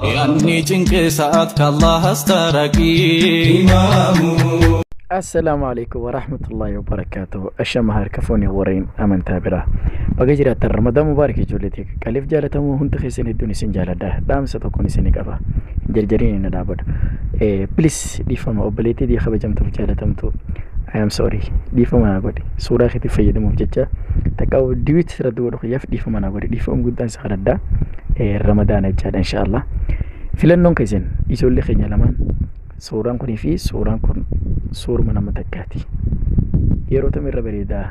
ያኔ ጭንቅ ሰዓት ከአላህ አስታራቂ ኢማሙ። Assalaamu alaikum warahmatullahi wabarakatuh. Ashama harka fuunee warreen amantaa biraa. Baga jiraattan, Ramadaan Mubaarak. Ijoollee qaliif jaalatamoo hundi keessan, hedduun isin jaaladha. Dhaamsa tokkoon isin qaba. Jarjariin inni dhaabadha. Please, dhiifama obboleettii kabajamtuuf jaalatamtu. I am sorry. Dhiifama naa godhi. Suuraa keetti fayyadamuuf jecha takka duet irratti godhu kiyyaaf dhiifama naa godhi. Dhiifama guddaan si kadhadha. Ramadaana jechaadha, inshaallah. Filannoon keessan ijoollee keenya lamaan, suuraan kunii fi suuraan kun suuruma nama takkaati. Yeroo tam irra bareedaa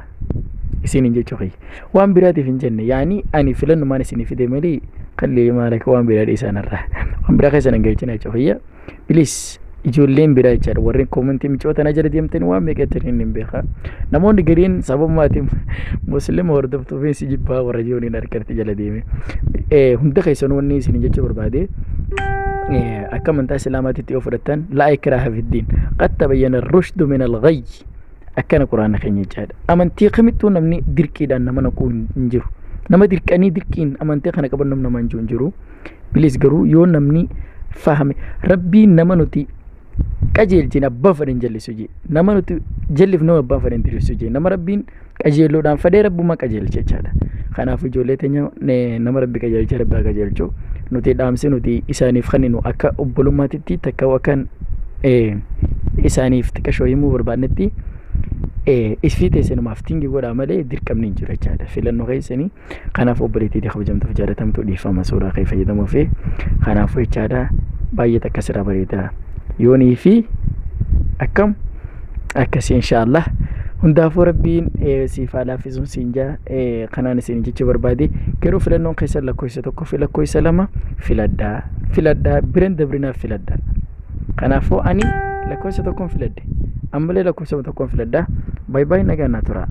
isiniin jechuu kiyya. Waan biraatiif hin jenne, yaani ani filannumaan isinii fide malee qallee maalaka waan biraa dhiisaan irraa. Waan biraa keessan hin galchina jechuu kiyya. Please, ijoolleen biraa jechaadha, warreen commentii micoota na jala deemtanii waan meeqattanii hin beekaa. Namoonni gariin sababumaatiin Musliima hordoftuuf si jibbaa warra jiruun harkatti jala deeme. Hunda keessanuu wanni isiniin jechuu barbaade, akka amantaa Islaamaatitti yoo fudhattan, laa ikraaha fiddiin, qad tabayyana rushdu min al-ghayy, akkana Quraana keenya jechaadha. Amantii kamittuu namni dirqiidhaan nama naquu hin jiru. Nama dirqanii dirqiin amantii kana qaban nama hin jiru. Please, garuu yoo namni fahame, Rabbiin nama nuti qajeelchine abbaan fedhe hin jallisu jee. Nama nuti jallifnu abbaan fedhe hin diriirsu jee. Nama Rabbiin qajeeluudhaan fedhee Rabbuma qajeelcha jechaadha. Kanaaf ijoollee teenya, nama Rabbi qajeelcha, Rabbi haa qajeelchu. Nuti dhaamsi nuti isaaniif kenninu akka obbolummaatitti takka akka isaaniif xiqqashoo himuu barbaannetti, isfii teessinumaaf tingi godhaa malee dirqamni hin jiru jechaadha. Filannoo keessanii. Kanaaf obboleettii kabajamtuuf jaalatamtu, dhiifama suuraa kee fayyadamuu fi kanaafuu jechaadha, baay'ee takka sirraa bareeda. Yoonii fi akkam akkasii, inshaallah. Hundaafuu Rabbiin siif haa laaffisuun siin jaa. Kanaan isin jechuu barbaade. Garuu filannoon keessan lakkoofsa 1 fi lakkoofsa 2 filadhaa, filadhaa, biran dabrinaaf filadhaa. Kanaafuu ani lakkoofsa 1n filadhe, ammallee lakkoofsa 1n filadhaa. Baay'ee baay'ee nagaa naa tura.